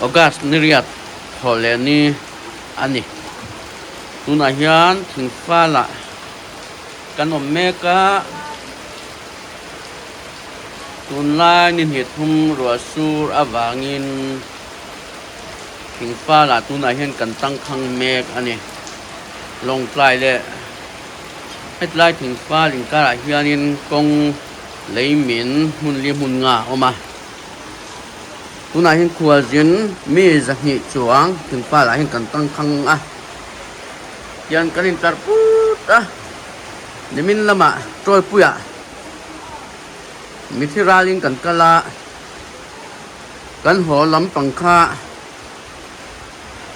August ni riat thawh leh ni a ni. Tunah hian thingfalah kan awm mek a, tunlai ni hnih thum ruah sur avangin thingfalah tunah hian kan tangkhang mek a ni. Lawngtlai leh hetlai thingfal inkarah hianin kawng lei min hmun li hmun nga a awm a. Tunah hian khualzin mi zahnih chuang thingfalah hian kan tangkhang a, tian kan intlar put a, nimin lamah Tawlpuiah mithi ralin kan kal a, kan haw lampang kha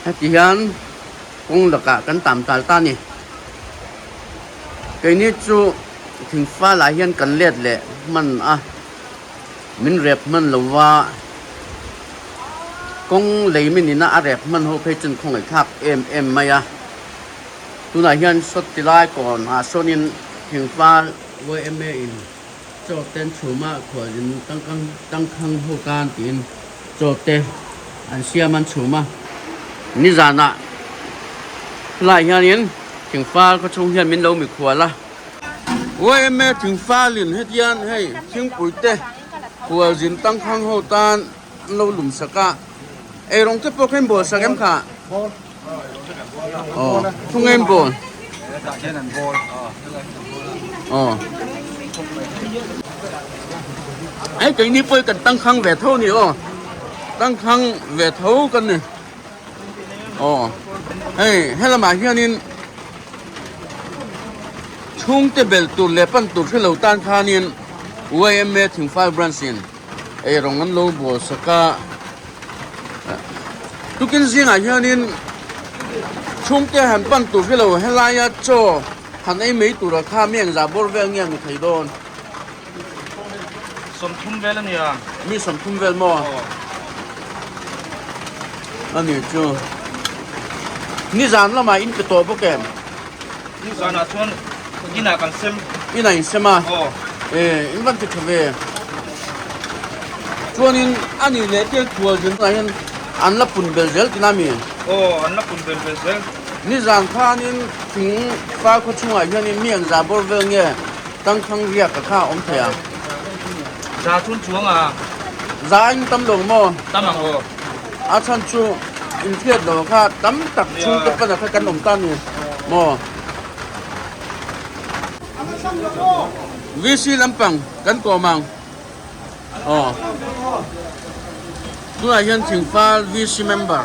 heti hian kawng lakah kan tam tal ta a ni. Keini chu thingfalah hian kan let leh hman a. Min rep hman lo va, kawng lei min ina a rep hman ho phei chuan khawngaih thlak em em mai a. Tunah hian sawt ti lai kawn ah sawnin thingfal yma in chaw te an chhum a, khualzin tangkang tangkhang ho tan tiin chaw te an siam an chhum a. Nizanah helaiah hianin thingfal khawchhung hian min lo mikhual a. Yma thingfalin hetian hei thingpui te khualzin tangkhang ho tan an lo lum sak a, eirawng te pawh kha in bawl sak em kha? Aw thunga in bawl aw hei keini pawh hi kan tangkhang ve tho a ni aw tangkhang ve tho kan ni aw hei helamah hianin. Chhungte belh tur leh pan tur hrelo tan khanin yma Thingfai Branch in eirawng an lo bawl sak a, tukin zingah hianin chhungte han pan tur hrelo helaia chaw han ei mai tura kha mi engzah bawr vel nge ni thei dawn? 30 vel a nia. Mi 30 vel maw? A ni chu. Nizan lamah in pe tawh bawk em? Nizanah chuan inah kan sem. Inah in sem a? Aw. E, in van ti tha ve. Chuanin a nih leh tel thual zin tunah hian an la pun bel zel tina mi? Aw, an la pun bel bel zel. Nizan khanin thing far khaw chungah hianin mi an zah bawr vel nge? Tangkhang riak ka kha awm thei a. Za chun chuang a. Za in tam lo maw? Tam ang aw. A chhan chu in hriat lo kha tam tak chhungte pana kha kan awm ta ni maw? VC lampang kan kawm ang aw. Tunah hian Thingfal VC member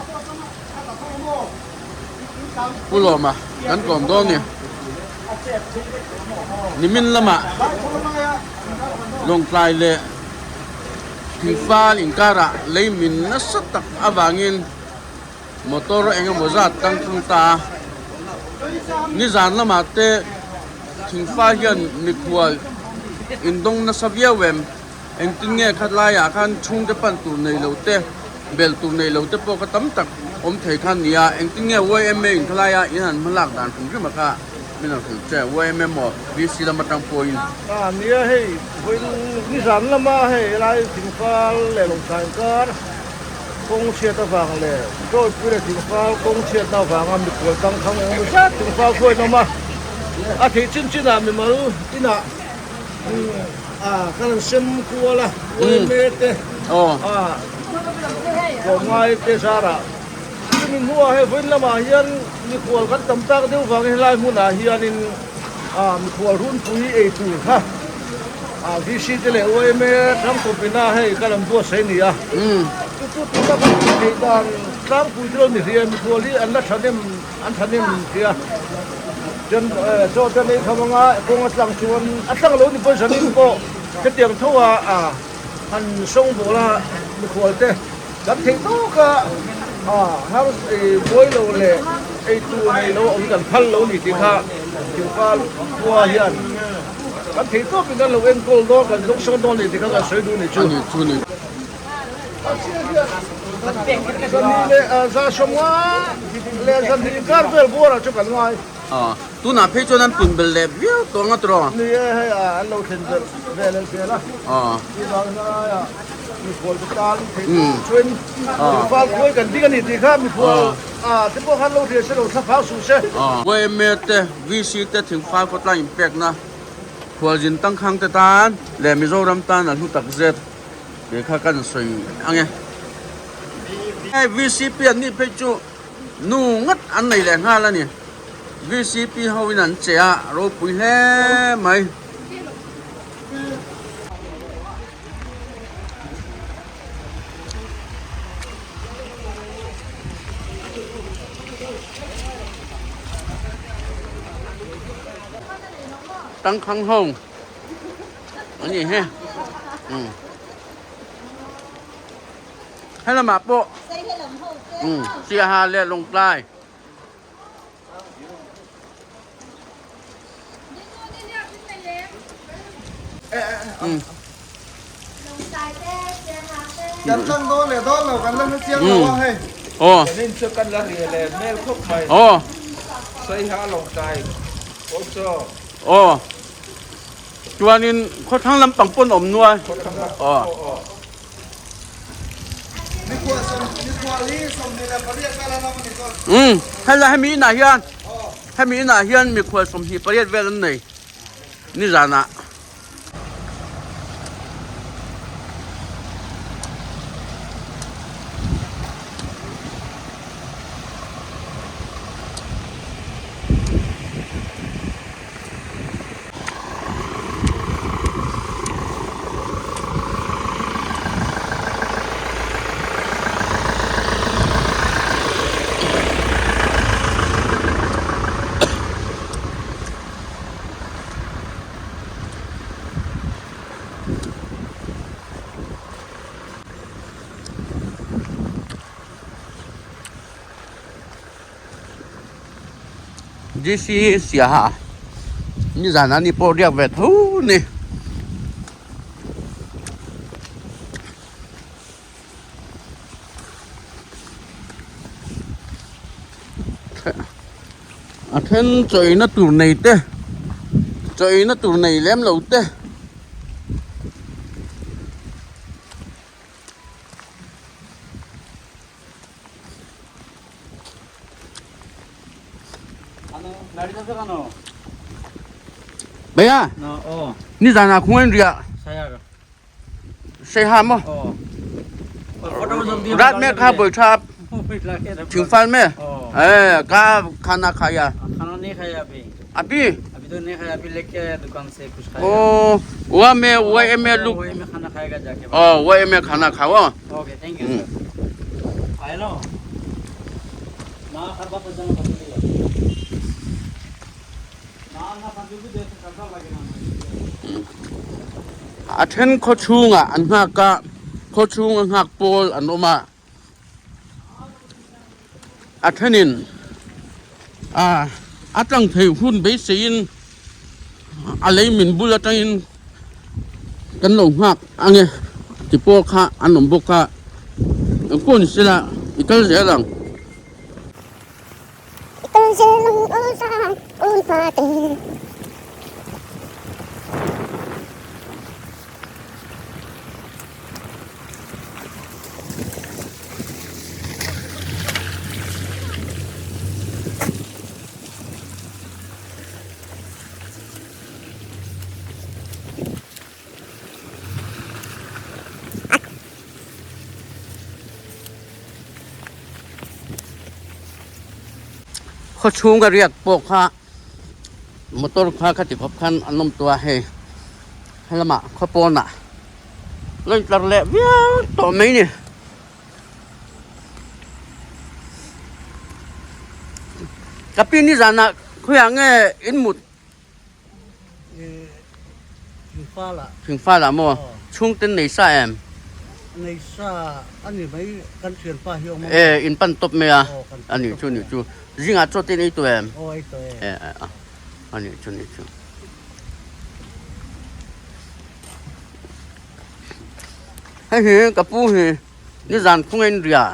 Pu Lawma kan kawm dawn ni. Nimin lamah Lawngtlai leh Thingfal inkarah lei min nasa tak avangin motor eng emaw zat tang thung ta a. Nizan lamah te Thingfal hian mikhual indawng nasa viau em? Engtin nge khat laiah khan chhungte pan tur nei lo te, bel tur nei lo te pawh kha tam tak awm thei kha nia. Engtin nge yma in khalaia in han hmalak dan hrim hrim a kha min han hrilh che? Yma maw VC lam atang pawhin. A nia hei vawiin nizan lama hei helai Thingfal leh Lawngtlai inkar kawng chhiat avang leh Dawipui leh Thingfal kawng chhiatna avanga mikhual tangkhang engemaw zat Thingfal khuain awm a, a theih chin chinah mimal inah A kan han sem kual a yma te a tlawmngai te zarah chumi hnuah hei vawiin lamah hian mikhual kan tam tak deuh vangin helai hmunah hianin a mikhual runpui ei tur kha a VC te leh yma tlangkawpina hei kan han buatsaih a ni a chu chu tuna kan tih theih dan tlangpui te lo ni hle a mikhual hi an la thahnem an thahnem hle a. Chuan chaw te an ei kham anga kawng a tlang chuan a tlang lo ni pawhin zanin pawh hetiang tho a han sawng bawl a mikhual te kan theih tawk a har buai lo leh ei tur nei lo awm kan phal lo ni tih kha thingpa khua hian kan theih tawk in kan lo enkawl dawn kan zawng sawn dawn ni tih kha kan sawi duh ni chu. Zan leh za sawmnga leh zan hnih kar vel buarah chu kan ngai. Aw tunah phei chuan an pun belh leh viau tawh ang a tawh. Ni e hei a an lo thlen belh ve leh zel a. Aw. Chuvang hnaia mikhual te tan theih chuan mikhual khuai kan ding a ni tih kha mikhual a te pawh khan lo hria se lo thla phang suh se. Aw. Yma te VC te thingfai khawtlai inpekna khualzin tangkhang te tan leh Mizoram tan a hlu tak zet tih kha kan sawi ang e. Hei VCP an nih phei chu nu ngat an nei leh nghal a ni. VCP ho in an che a ropui hle mai. Tangkhang ho an ni he umm helamah pawh umm Siaha leh Lawngtlai. Chuanin khawthlang lampang pawn awm nual. Umm helai hemi inah hian hemi inah hian mikhual 28 vel an nei nizanah. DC Siaha nizan an ni pawh riak ve tho ni. A then chawina tur nei te chawina tur nei lem lo te. Bhaiya nizan ah khung in riah Saiha maw Rat me kha boi tha thingfal me eh ka khana khaya अभी अभी तो नहीं खाया अभी लेके आया दुकान से कुछ खाया ओ वह मैं वह मैं लुक ओ वही में खाना खाएगा जाके ओ वह मैं खाना खाओ okay thank you sir खाए लो ना खरबा पजामा A then khaw chhungah an nghak a, khaw chhunga nghak pawl an awm a, a thenin ah a tlang thei hun beiseiin a lei min bul atangin kan lo nghak ang e ti pawh kha an awm bawk a, engpawh ni sela i kal zel ang. Khaw chhunga riak pawh kha motor kha khati khawp khan an awm tawh a hei helamah khaw pawnah lo intlar leh viau tawh mai ni. Ka pi nizanah khawiah nge in mut? Thingfala maw? Chhungten nei sa em? Nei sa a ni mai, kan thianpa hi awm a. E, in pan tawp mai a, a nih chu nih chu. Zingah chaw te in ei tawh em? Aw ei tawh e. E, a, a nih chu nih chu. Hei hi ka pu hi nizan khung a inria.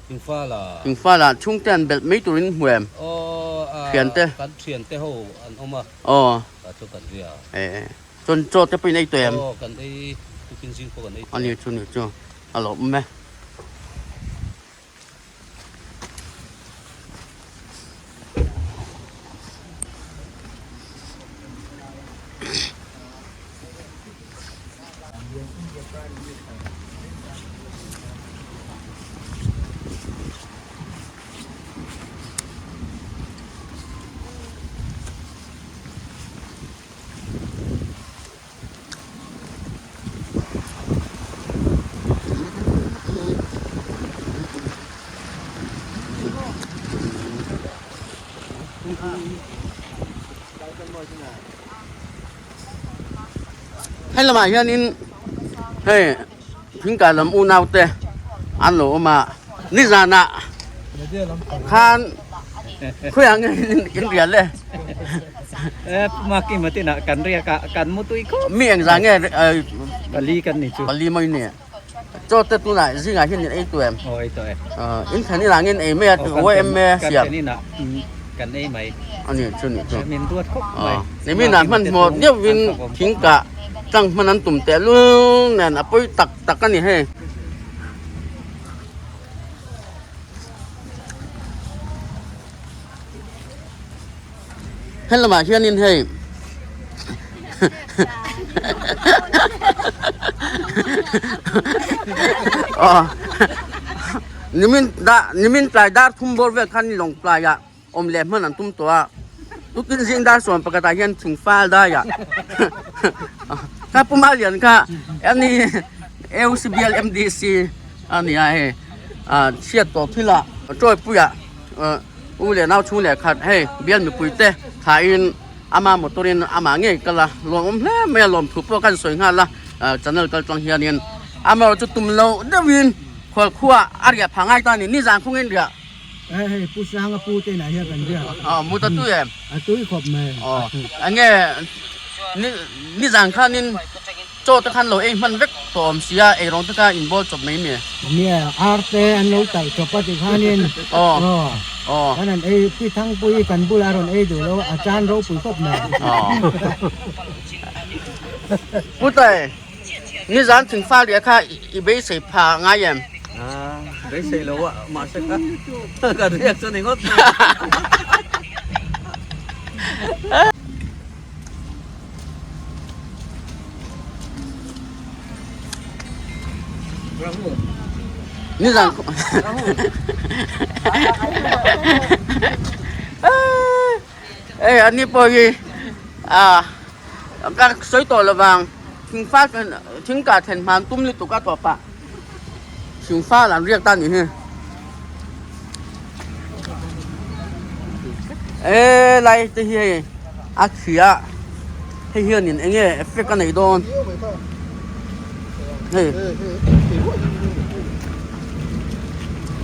Thingfala. Thingfala chhungte an belh mai turin hmu em? Aw, a. Thian te. Kan thian te ho an awm a. Aw. Tah chu kan ria. E chuan chaw te pawh in ei tawh em? Aw kan ei tukin zing pawh kan ei tawh. A ni chu ni chu a lo awm e. Hei lamah hianin hei thingkai lam unau te an lo awm a nizanah khan khawiah nge in rial e mi engzah nge pali mai ni. Chaw te tunah zingah hian in ei tawh em? Aw ei tawh e. In thlen inah nge in ei mai a YMA siam? Kan thlen inah kan ei mai. A ni chu ni chu. Min duat khawp mai. Nimin ah hmanhmawh deuhin thing kah tlang hman an tum teh lung nen a pawi tak tak a ni hei. He lamah hianin hei aw nimin dah nimin tlai dar thum bawr vel khan lawng tlaiah awm leh hman an tum tawh a tukin zing dar sawm pakhatah hian thing fal daiah kha puma lian kha ani AUCBL MDC a ni a hei ah chhiat tawh thil ah chawipuiah ah. U leh nau chhung leh khat hei bial mipui te thain ama motor in amah ngei kal a lawmawm hle mai a lawmthu pawh kan sawi nghal a channel kal tlang hianin amaherawh chu tum loh deuhin khual khua a riah phah ngai ta a ni nizan khawng in riah Hei hei Pu Sanga pu te inah hian kan riak aw mut a tui em a tui khawp mai aw enge nizan khanin Chaw te khan lo ei hman vek tawh awm sia, ei rawng te kha in bawl chawp mai mi? Nia, ar te an lo talh chawp a ti khanin aw kan han ei pi Thangpui kan bulah a rawn ei duh lo a chan ropui khawp mai. Putai, nizan thingfa riah kha i beisei pha ngai em? Beisei lo a, mahse kha kan riak chu ni ngawt mai. Nizan Ê an ni pawh hi à ka sawi tawh lovang thingfa thingkah thlen hman tum lutuk a tawp ah thingfa an riak ta nih hi Ê lai te hi hei a khi a hei hianin eng nge effect a neih dawn hei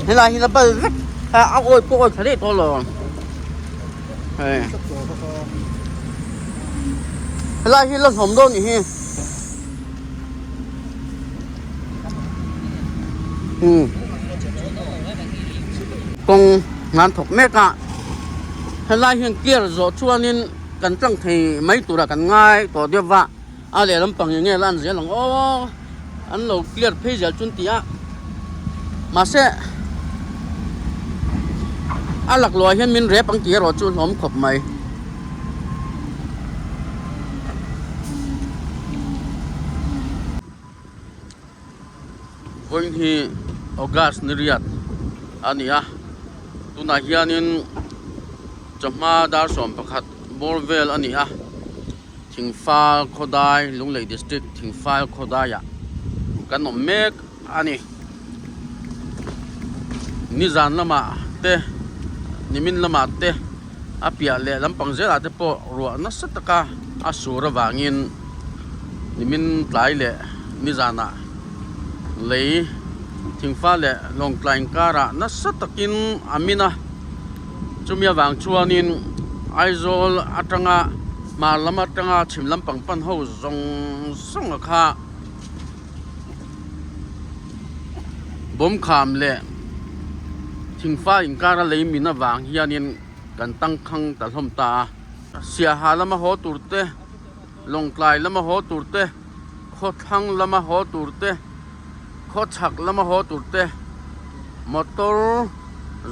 helai hi la bal vek a a awi pawh awi tha daih tawh lo hei helai hi la hlawm dawn nih hi umm kawng nan thawk mek a helai hian clear zawh chuanin kan tlang thei mai turah kan ngai tawh deuh va a lehlam pang eng nge la an zel ang aw an lo clear phei zel chu an ti a mahse a laklawh ah hian min rep ang tih erawh chu hlawm khawp mai. Vawiin hi August ni riat a ni a tunah hianin chawhma dar 11 bawr vel a ni a Thingfal Khawdai Lunglei District Thingfal Khawdaiah kan awm mek a ni nizan lamah te nimin lamah te a piah leh lampang zelah te pawh ruah nasa taka a sur avangin nimin tlai leh nizanah lei thingfa leh lawngtlai inkarah nasa takin a min a chumi avang chuanin Aizawl atanga hmar lam atanga chhim lampang pan ho zawng zawng a kha. Bawmkham leh thingfa inkara lei min avang hianin. kan tangkhang ta hlawm ta a. Siaha lama haw tur te, Lawngtlai lama haw tur te, Khawthlang lama haw tur te, Khawchhak lama haw tur te motor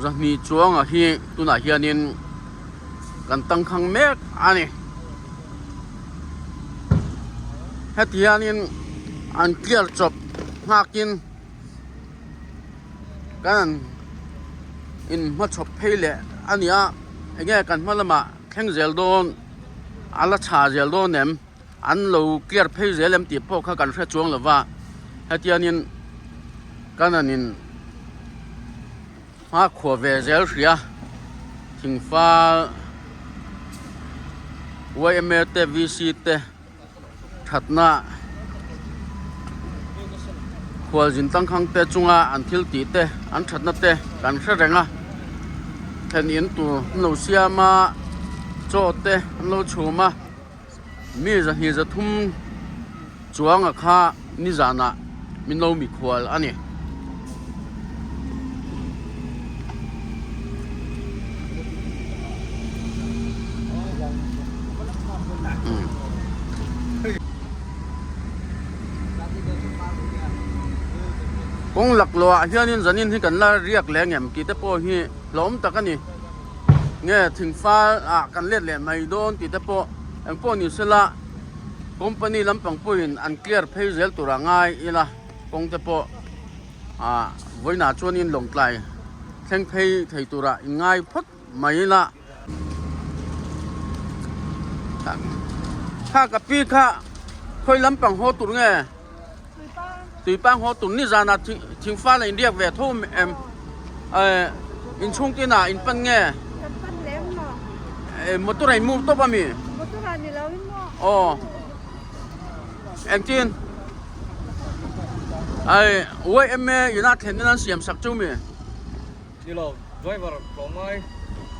zahnih chuangah hi tunah hianin kan tangkhang mek a ni. Heti hianin an clear chawp nghakin kan han in hmachhawp phei leh a ni a, enge kan hma lamah thleng zel dawn a la chha zel dawn em an lo clear phei zel em tih pawh kha kan hre chuang lo va, hetianin kan han in hmakhua ve zel hria thingfal yma te vc te. Thatna khualzin tangkhang te chunga an thil tih te an thatna te kan hre reng a thlen in tur an lo siam a chaw te an lo chhum a mi zahnih zathum chuanga kha nizanah min lo mikhual a ni. Kawng laklawh ah hianin zanin hi kan la riak leh ngem tih te pawh hi hlawm tak a ni. Nge thingfal ah kan let leh mai dawn tih te pawh engpawh ni sela company lampang pawhin an clear phei zel tur a ngai ila kawng te pawh ah vawiinah chuanin Lawngtlai thleng phei thei turah in ngai phawt mai ila. Kha ka pi kha khawi lampang haw tur nge Tuipang haw tur nizanah thingfal a inriak ve tho em eh inchhung tinah in pan nge Kan pan lem maw eh motor a in move tawp ami Motor ah ni lo in maw Aw engtin ai YMA ina thlen in an siam sak chu mi. Ni lo, driver tlawmngai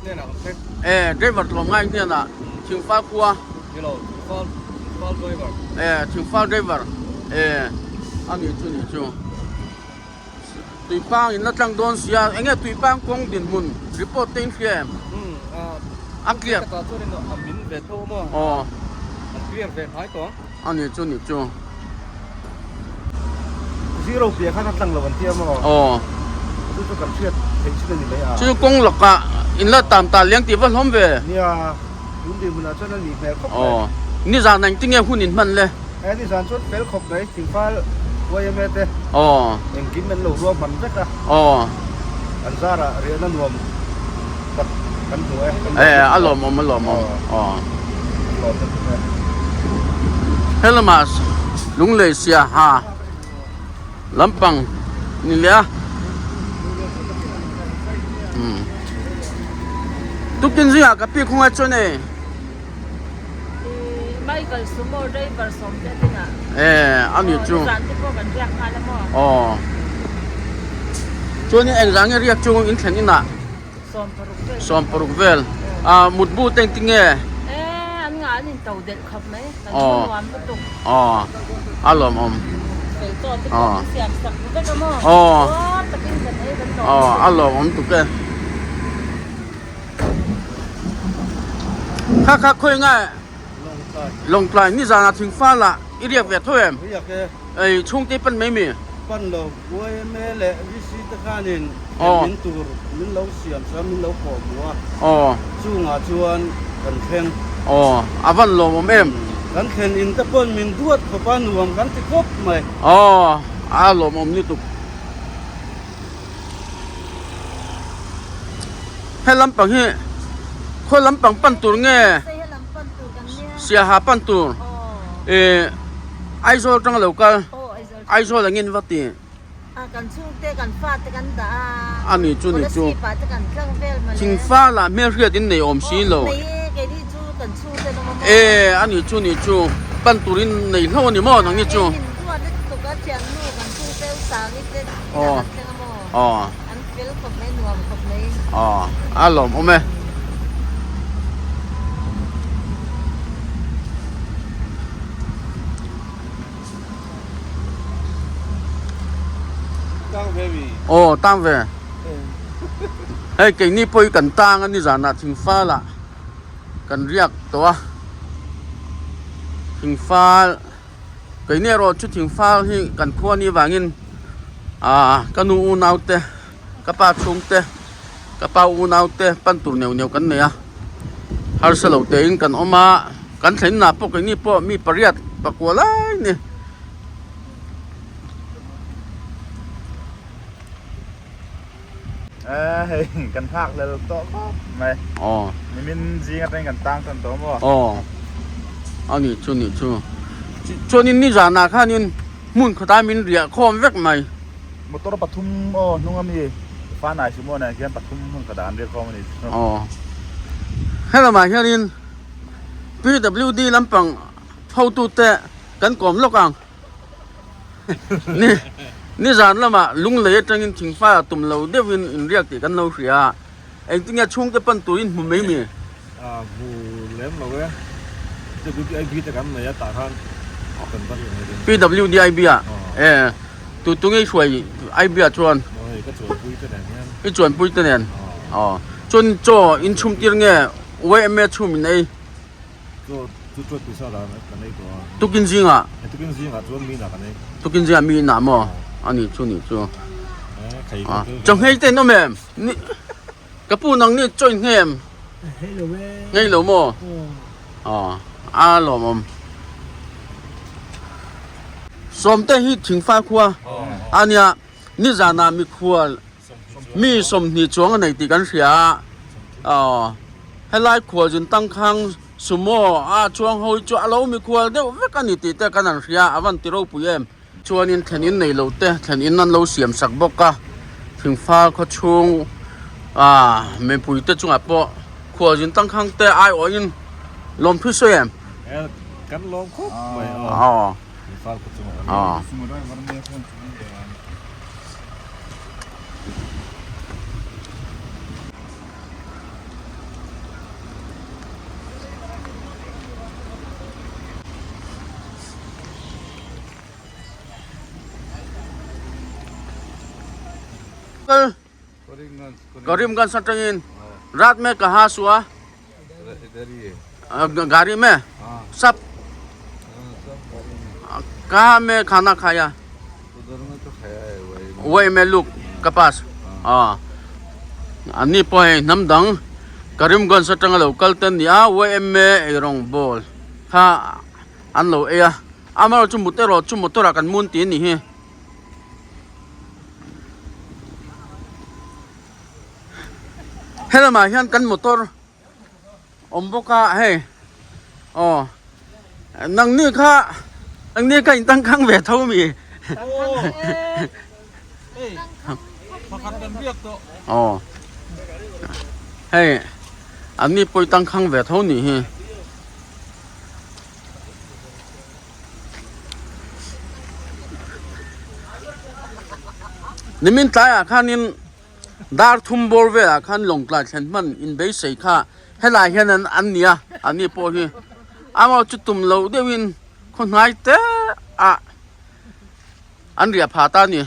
hnenah kan thleng. E, driver tlawmngai hnenah Thingfal khua. Ni lo, Thingfal, Thingfal driver. E, Thingfal driver. E, a ni chu ni chu. Tuipang in la tlang dawn sia, enge Tuipang kawng dinhmun report te in hria em? Um, a, a clear. Takah chuan in a min ve tho maw? Aw. An clear ve hnai tawh ang. A ni chu ni chu. Zero piah khan a tlang lo an tia maw? Aw. Chu chu kan hriat theih chin a ni mai a. Chu kawng lakah in la tam ta liang tih va hlawm ve. Nia, tun dinhmunah chuan a nih hmel khawp mai. Aw. Nizan engti nge hun in hman le? E, nizan chuan fel khawp mai, thingfal yma te. Aw. Engkim an lo ruah hman vek a. Aw. An zarah riahna nuam tak kan hmu e. E, a lawmawm, a lawmawm. Aw. Lawm na tuk e. Helamah Lunglei Siaha lampang ni leh a. Umm. Tukin zingah ka pi khawng ai chuan e. Michael Sumo driver sawm te tin ah. E, a ni chu. Nizan te pawh kan riak nghal a maw? Aw. Chuanin engzah nge riak chung in thlen inah? 70 vel. A mutbu te engtin nge? E, an ngah an in to delh khawp mai. Kan thu nuam lutuk. Aw, a lawmawm. Fel tawh te pawh kan siam sak vek a maw? Aw. Aw, takin kan ei kan lawm. Aw, a lawmawm tuk e. Kha kha khawi nge? Lawngtlai. Nizanah thingfal ah i riak ve tho em? Riak e. Ei, chhungte i pan mai mi? Pan lo, YMA leh VC te khanin thlen min tur min lo siam chuan min lo kawh hmu a, chungah chuan kan thleng. Aw, a van lawmawm em? Kan thlen in te pawn min duat khawp a, nuam kan ti khawp mai. Aw, a lawmawm lutuk. He lampang hi khawi lampang pan tur nge Siaha pan tur ih Aizawl atanga lo kal Aizawl angin va ti a ni chu ni chu thingfa lah hmelhriat in nei awm si lo e a ni chu ni chu pan turin nei hlauh a ni maw nang ni chu. Aw aw aw a lawmawm e. Aw tang ve. Hei keini pawh hi kan tang a ni zanah thingfal ah kan riak tawh a thingfal keini erawh chu thingfal hi kan khua ni vangin ah ka nu unau te ka pa chhung te ka pa unau te pan tur neuh neuh kan nei a harsa lo tein kan awm a kan thlen nah pawh keini pawh mi pariat pakua lai a ni. Hei kan nghak lel tawh khawp mai. Aw. Nimin zing atangin kan tang tan tawh maw? Aw. A nih chu nih chu. Chuanin nizanah khanin hmun khawtlai min riah khawm vek mai. Motor pathum aw hnung ami Fanai Sumo nen khian pathum hmun khatah an riah khawm a ni chu. Aw. Helamah hianin PWD lampang hotute kan kawm lawk ang. Ni nizan lamah lunglei atangin thingfai a tum lo deuhin inriak tih kan lo hria a, engtinge chhungte pan turin hmu mai mi? A hmu lem lo e, PWDIB te kan nei a tah khan kan va riak mai dawn. PWDIB ah e tu tu nge i hruai IB ah chuan? Aw hei ka chuanpui te nen hian. I chuanpui te nen? Aw chuan chaw in chhum tir nge YMA chhum in ei? Tukin zingah Tukin zingah mi inah maw a nih chu nih chu Chaw nghei te in awm em Ka pu nang ni chaw in nghei em Nghei lo maw A lawmawm Sawmte hi thingfai khua a nia nizanah mikhual Mi 20 chuang a nei tih kan hria a, aw helai khualzin tangkhang sumo a chuang ho hi chu a lo mikhual deuh vek a ni tih te kan han hria a, a van ti ropui em. Chuanin thlen in nei lo te thlen in an lo siam sak bawk a, thingfal khaw chhung ah mipui te chungah pawh khualzin tangkhang te aiawhin lawmthu sawi em? Kan lawm khawp mai aw. Thingfal khaw chungah kan lawm. Karimganj atangin rat me kaha sua gari me sab kaha me khana khaya Uai me luk ka pass a an ni pawh hei hnam dang Karimganj atanga lo kal te an ni a YMA eirawng bawl kha an lo ei a amaherawhchu mut erawh chu motor ah kan mun tih a nih hi. Helamah hian kan motor awm bawk a hei aw nangni kha nangni kha in tangkhang ve tho mi aw hei an ni pawh i tangkhang ve tho nih hi. Nimin tlaiah khanin dar thum bawr velah khan lawngtlai thlen hman inbeisei kha helai hian an an ni a an ni pawh hi amaw chu tum loh deuhin khaw hnai te ah an riah phah ta a ni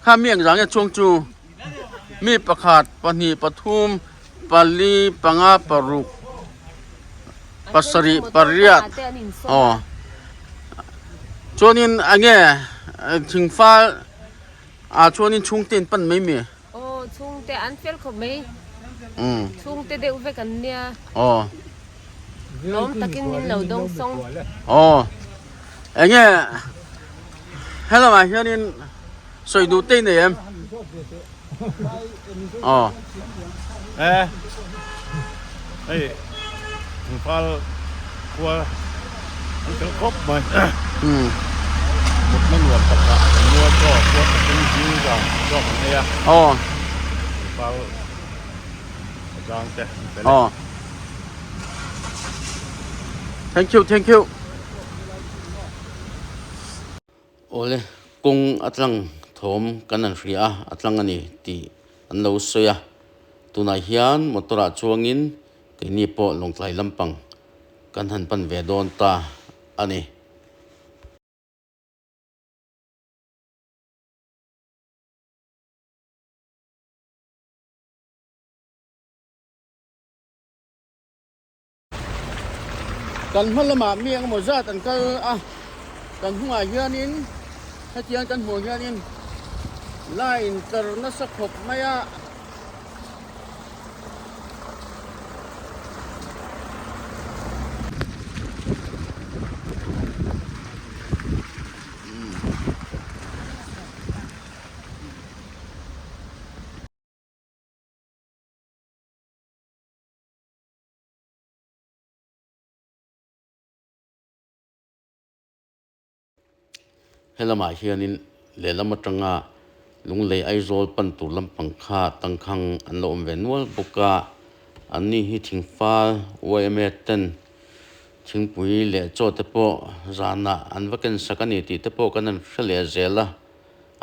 kha mi engzah nge chhung chu mi pakhat pahnih pathum pali panga paruk pasarih pariat aw chuanin enge thingfal ah chuanin chhungte in pan mai mi aw chhungte an fel khawp mai chhungte deuh vek an nia aw lawm takin min lo dawng sawng aw enge helamah hianin sawi duh te i nei em aw e hei thingfal khua an fel khawp mai mutna nuam tak ah an mual chaw khuat takin zing zan zawk an ei a aw thingfal a zang te an fel e aw thank you thank you. Awle, kawng a tlang thawm kan han hria a, a tlang a ni tih an lo sawi a. Tunah hian motor ah chuangin keini pawh Lawngtlai lampang kan han pan ve dawn ta a ni. Kan hma lamah mi engemaw zat an kal a, kan hnungah hianin hetiang kan hmuh hianin line tlar nasa khawp mai a. Helamah hianin lehlam atanga Lunglei Aizawl pan tur lampang kha tangkhang an lo awm ve nual bawk a, anni hi thingfal yma ten thingpui leh chaw te pawh zanah an va ken sak a ni tih te pawh kan han hre leh zel a,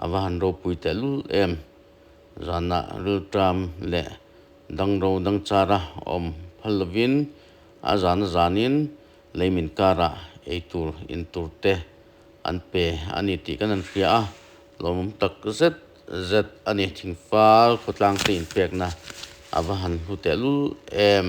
a va han ropui tehlul em. Zanah rilṭam leh dangro dangchara awm phal lovin a zana zanin leimin karah eitur intur te an pe a ni tih kan han hria a, lawmawm tak zet zet a ni. Thingfal khawtlang te inpekna a va han hlu tehlul em.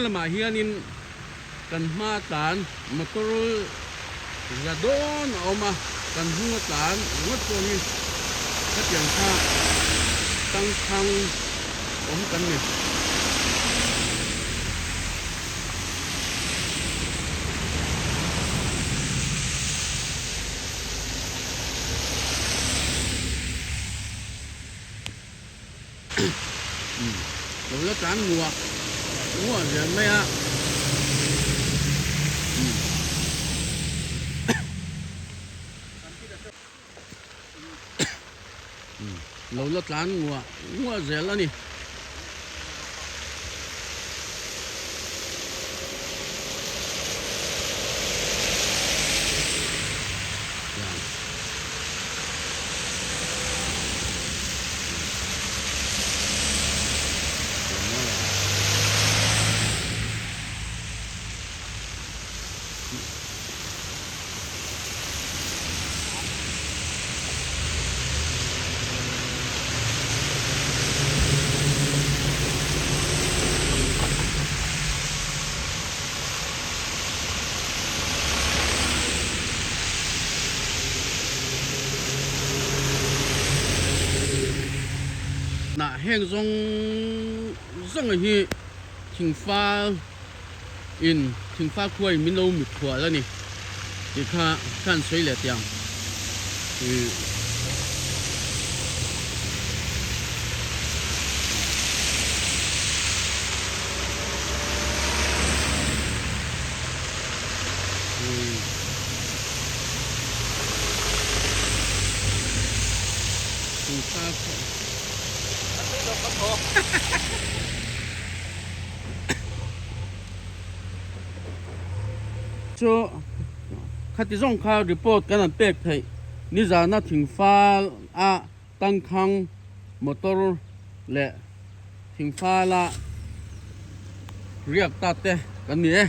lamah hianin kan hma tlan motor za dawn a awm a, kan hnunga tlan ringawt pawh hi khatiang kha tangkhang awm kan ni. Lo la tlan nguah nguah zel mai a. Lo la tlan nguah nguah zel a ni. Nah heng zawng zawng hi thingfal in thingfal khua in min lo mikhual a ni tih kha ka han sawi leh teh ang. Chu khati zawng kha report kan han pek theih nizana thingfal a tangkhang motor leh thingfala riak ta te kan ni e.